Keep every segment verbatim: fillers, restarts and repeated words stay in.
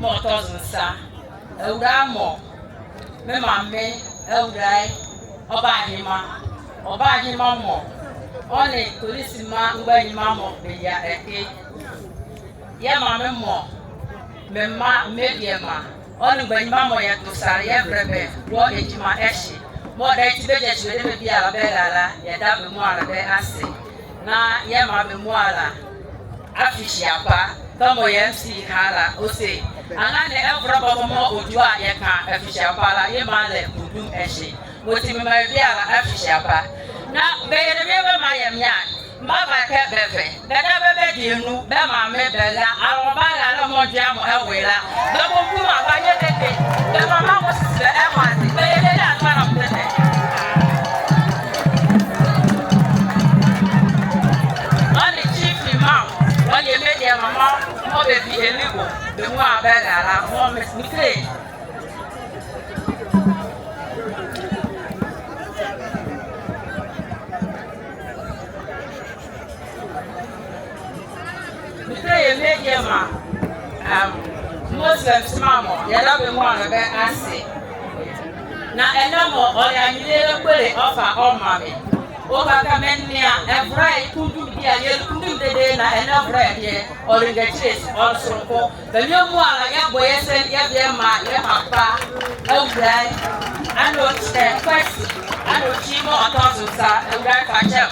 Mɔɔ tɔ zo nsa, Awulae mɔ, me maame, Awulae Ɔbaahema, Ɔbaahema mɔ, ɔ nee polisima mgbanyima mɔ bɛyia ɛke. Yɛ maame mɔ, me mma, me diema, ɔ nee mgbanyima mɔ yɛdo sale yɛvɛlɛ bɛ wɔ gyima ɛhye. Mɔɔ dayɛ ti bɛgyakyi bɛ dɛmɛ biala bɛrɛla, yɛda bɛ muala bɛ ase. Na yɛmaa bɛ muala afehyiaba, kɛmɔ yɛ MC ka la, ɔse, anrɛɛ ɛvolɛ bɔbɔ mɔɔ ɔdu a yɛka afehyiaba la, yɛmaa la kundum ɛhye. Ɔti memaa bɛ biala afehyiaba. Na bɛyɛ dɛmyɛ bɛmaa yɛ mra a, mebava kɛ bɛvɛ, bɛdabɛ bɛdie nu, bɛ maame, bɛ la, alɔnebɛhye la mɔɔ ndweamɔ ɛwɔ ye la, bɛkɔnkumaa bɛanyɛ dede, bɛ mama mɔɔ sisi bɛ ɛmɔ aze, bɛyɛ dede a nrɛla mɔɔ tete. Ɔ nee Chief Imam, ɔyɛ me diema mɔ, mɔɔ bɛvi Elugo, bɛ muala bɛrɛla, mɔɔ me, mefɛlɛ ye Mefɛlɛ ye me diema, um, Muslims mɔ, yɛda bɛ muala bɛ ase. Na ɛnɛ mɔ, ɔle aninyelɛ kpole ɔfa ɔmaa me. Ɔka kɛ menea ɛvolɛ kundum bie a, yɛle kundum dedee na ɛnɛ ɛvolɛ deɛ, ɔle ngakyile, ɔle soronko. Bɛ muala yɛbɔ yɛ sɛne yɛbie yɛmaa yɛ papa, Awulae Anokye, eh, Kwasi Anokye mɔɔ ɔtɔ zo nsa, Awulae Fakyɛm.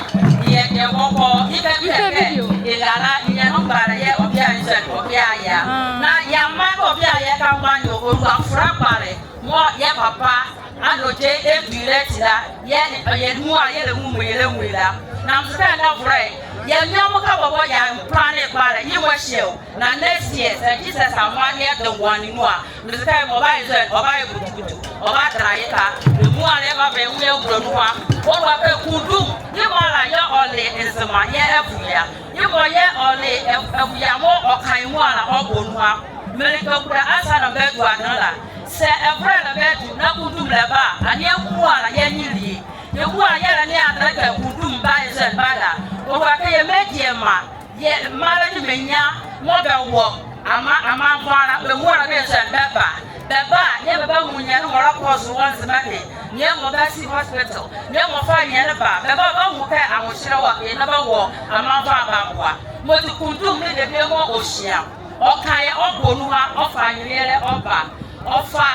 Yɛ, yɛbɔ kɔ, yɛka bi yɛ kɛ, yɛlala, yɛ nɔmbalɛ yɛ ɔbea nzɔne, ɔbea aye a. Na yɛmaa kɛ ɔbea aye a kɛ mgbanyima, ɔlua fora kpalɛ, mɔɔ yɛ papa Anokye ɛdule ati la, yɛ, yɛ muala yɛlɛnwu mɔɔ yɛlɛnwu ye la. Na meze kɛ ɛnɛ ɛvolɛ, yɛ nwiɔ mɔ ka bɔbɔ yɛmplanee kpalɛ, yemɔ ɛhye o. Na next year, sɛ Jesus amaa yɛ ɛde nwane nu a, meze kɛ mɔɔ ɔbayɛ nzɔne, ɔbayɛ kutukutu, ɔbadɛla ye ka. Bɛ muala yɛbava yɛ nwo yɛwula nuhua. Ɔlua kɛ kundum, yemɔ ala yɛɛ ɔle Nzema, yɛɛ ɛvuyia. Yemɔ yɛɛ ɔle ɛv-, ɛvuyia mɔɔ ɔka ye muala ɔbɔ nuhua. Menli kɛ kula asa na bɛdua ne la. Sɛ ɛvolɛ la bɛdu, na kundum la ba a, ɛnee muala yɛ nye lie. Yɛ muala yɛlɛnea dɛlɛ kɛ kundum bayɛ nzɔne bala. Ɔlua kɛ yɛ mediema, yɛ mraalɛ nee menli mɔɔ bɛwɔ amaa, amaanva la, bɛ muala bɛyɛ nzɔne bɛba. Bɛba a, yɛɛ bɛbanwu ninyɛne mɔɔ ɛlɛkɔ zo wɔ Nzema ɛke. Ninyɛne mɔɔ basi hospital, ninyɛne mɔɔ fa ninyɛne ba. Bɛba a bɛbanwu kɛ anwohyelɛ wɔ ɛke na bɛwɔ amaanva a bɛaboa. Mɔti kundum ne debie mɔɔ ɔhyia. Ɔka ye ɔbɔ nuhua, ɔfa anyelielɛ ɔba. Ɔfa,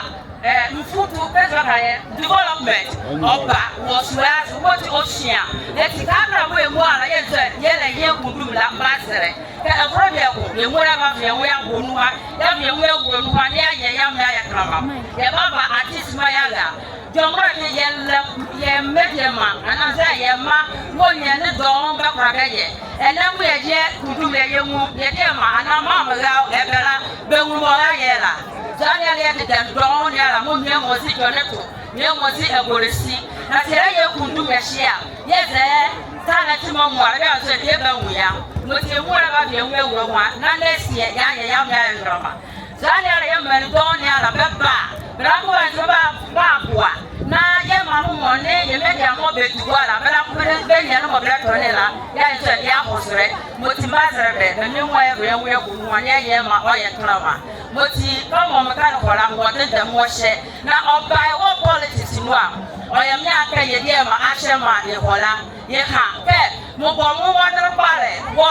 eh, mfutu, kɛ zɔhane ye development ɔba wɔ sua zo, mɔti ɔhyia. Ɔti kɛkala mɔɔ yɛ muala yɛnzɔne, yɛlɛyɛ kundum la, mebazɛlɛ kɛ ɛvolɛ bieko yɛ muala yɛbava yɛ nwo yɛabɔ nuhua, yɛava yɛ nwo yɛawula nuhua, na yɛayɛ yɛ mra yɛ kɛnlɛma. Yɛbava artist mɔ yɛala. Dwɛmɔlɛ kɛ yɛlɛ, yɛ mediema, anzɛɛ yɛ mra mɔɔ ninyɛne dɔɔnwo bɛkola bɛyɛ. Ɛnɛ mɔɔ yɛyɛ kundum yɛyɛ nwo, yɛ diema, anaa mra mra ɛbɛ la, bɛnwu mɔɔ ɔrayɛ la. Zɔhane ala yɛdedɛ dɔɔnwo ne ala, mɔɔ ninyɛne mɔɔ zi dwɛne to, ninyɛne mɔɔ zi ɛgole si. Na sɛ yɛyɛ kundum ɛhye a, yɛzɛ talent mɔɔ muala bɛanzɔne yɛbanwu ye a. Mɔti yɛ muala yɛbava yɛ nwo yɛawula nuhua, na next year yɛayɛ yɛ mra yɛ kɛnlɛma. Zɔhane ala yɛɛ menli dɔɔnwo ne ala bɛba, bɛlɛkɔ bɛanzɛlɛ bɛ, bɛaboa. Na yɛ mra mɔ nee yɛ mediema mɔɔ bɛdi gua la, bɛlɛkɔ bɛlɛ, bɛ ninyɛne mɔɔ bɛlɛtɔne la, yɛanzɛlɛ yɛahozɛlɛ. Mɔti mebazɛlɛ bɛ, bɛ menli mɔɔ yɛva yɛ nwo yɛawula nuhua, na yɛayɛ mra ɔyɛ kɛnlɛma. Mɔti kɛmɔ meka noko la, mewɔ dendɛ mɔɔ hyɛ. Na ɔba ye wɔ politics nu a, ɔyɛ me a kɛ yɛ diema ahyɛ mra yɛhɔ la, yɛka kɛ mebɔ me nwo mɔdenle kpalɛ wɔ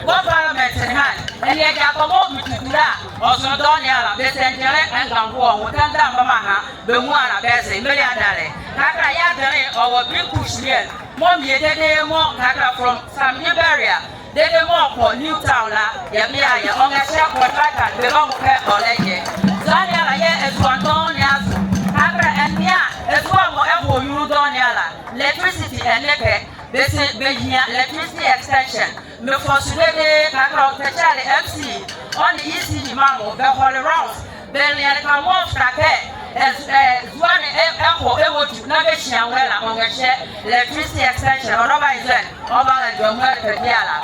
wɔ parliament ne ha. Ɛnee ɛgya kɔ mɔɔ metutu la, ɔzonle dɔɔnwo ne ala, bɛse ɛndenle ɛnga nwo wɔ nwo, kɛnda mbɛmaa ha, bɛ muala bɛze, menli adenle. Kɛkala yɛ adenle, ɔwɔ Big Kush Lion, mɔɔ mie dedee mɔɔ, kɛkala from Sambi Berea, dedee mɔɔ kɔ New Town la, yɛ bie aye, ɔnrɛhyɛ contractor, bɛbahɔ kɛ ɔlɛyɛ. Zɔhane ala yɛɛ ɛzua dɔɔnwo ne azo. Kɛkala ɛnea, ɛzua mɔɔ ɛhɔ nyunlu dɔɔnwo ne ala, electricity ɛnle ɛkɛ. Bɛse bɛhia electricity extension. Mefɔse dedee kɛkala ɔtɛkyɛle MC, ɔ nee ECG mɔ, bɛhɔle rounds, bɛnlea ɛleka mɔɔ fata kɛ, ɛ, ɛ, zua ne, ɛ, ɛhɔ ɛwɔ du, na bɛhyia nwolɛ la, ɔnrɛhyɛ electricity extension, ɔnrɛbayɛ nzɔne, ɔbara dwɛmɔlɛ kɛ biala.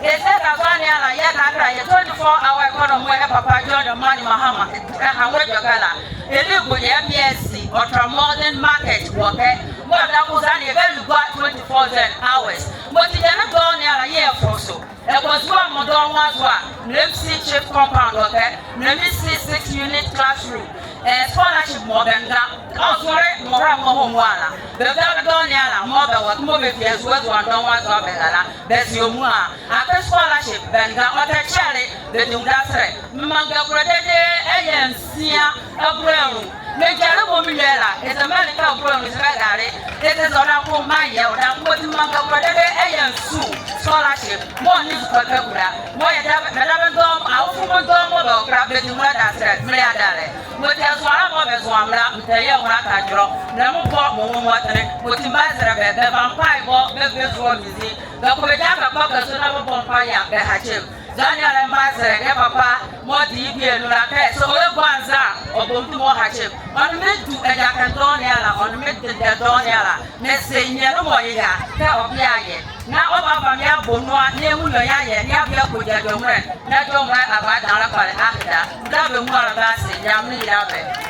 Ese kɛ zɔhane ala yɛɛ kɛkala yɛ twenty-four hour economy, ɛ papa John Dramani Mahama, ɛ, ɛha wɔ edwɛkɛ la. Elugo yɛɛ bie si, ɔtra modern market wɔ ɛkɛ. Mɔɔ dako zɔhane yɛbali gua twenty-four hours. Mɔti ɛnɛ dɔɔnwo ne ala yɛɛ yɛfɔse. Ɛkɔ zua mɔ dɔɔnwo azo a, Mremsi Chief Compound, okay? Mremsi six unit classroom. Eh, scholarship mɔɔ bɛnga. Ɔzɔle mɔɔ bɛra mɔɔ bɛhɔ mɔ ala. Bɛva bɛdɔɔnwo ala mɔɔ bɛwɔ kɛ mɔɔ bɛvi ɛzoa ɛzoandɔɔnwo azo bɛra la. Bɛze ɔ mɔ a. Akee scholarship bɛnga, ɔtɛkyɛle, bɛdi nwolɛ dasɛrɛ. Memaanga kola dedee ɛyɛ nsia. Abulɛ nu, megyale mɔɔ melue la, eza mɛle kɛ abulɛ nu eza bɛrale, eza ɔdaye ko mayɛ, ɔdaye ko mɔti memaanga kola dedee ɛyɛ nsia scholarship, mɔɔ ne nzukɔ kakula, mɔɔ yɛdabɛ, bɛdabɛ ndɔɔnwo, awofo mɔ ndɔɔnwo mɔɔ bɛwɔ ɛkɛ la, bɛdi nwolɛ dasɛrɛ, melea yɛdalɛ. Mɔti ɛzoa la mɔɔ bɛzoa me la, metɛyɛ nwolɛ kɛdwolɛ, mɔɔ mebɔ mɔɔ nwo mɔɔ tɛnɛ, mɔti mebazɛlɛ bɛ, bɛva mpaebɔ, bɛ, bɛzo me zi, bɛkɔ bɛgyakɛ kpɔkɛ zo na bɛbɔ mpaebɔ a, bɛhakye me. Daniel, mebazɛlɛ kɛ papa mɔɔ di ye bie nu la kɛ, sɛ ɔlɛgua nza a, ɔbɔ me duma ɔhakye me. Ɔnle me du agyakɛ ndɔɔnwo ne ala, ɔnle me dendɛ ndɔɔnwo ne ala. Na sɛ nyia ne mɔɔ yeye a, kɛ ɔbia yɛ. Na ɔbava me abɔ nu a, na emu nwiɔ yɛ, na yɛabia kɔgyi adwɛmɔlɛ. Na adwɛmɔlɛ aba adanlɛ kɔle aheda. Meda bɛ muala ase, Nyamenle yila bɛ.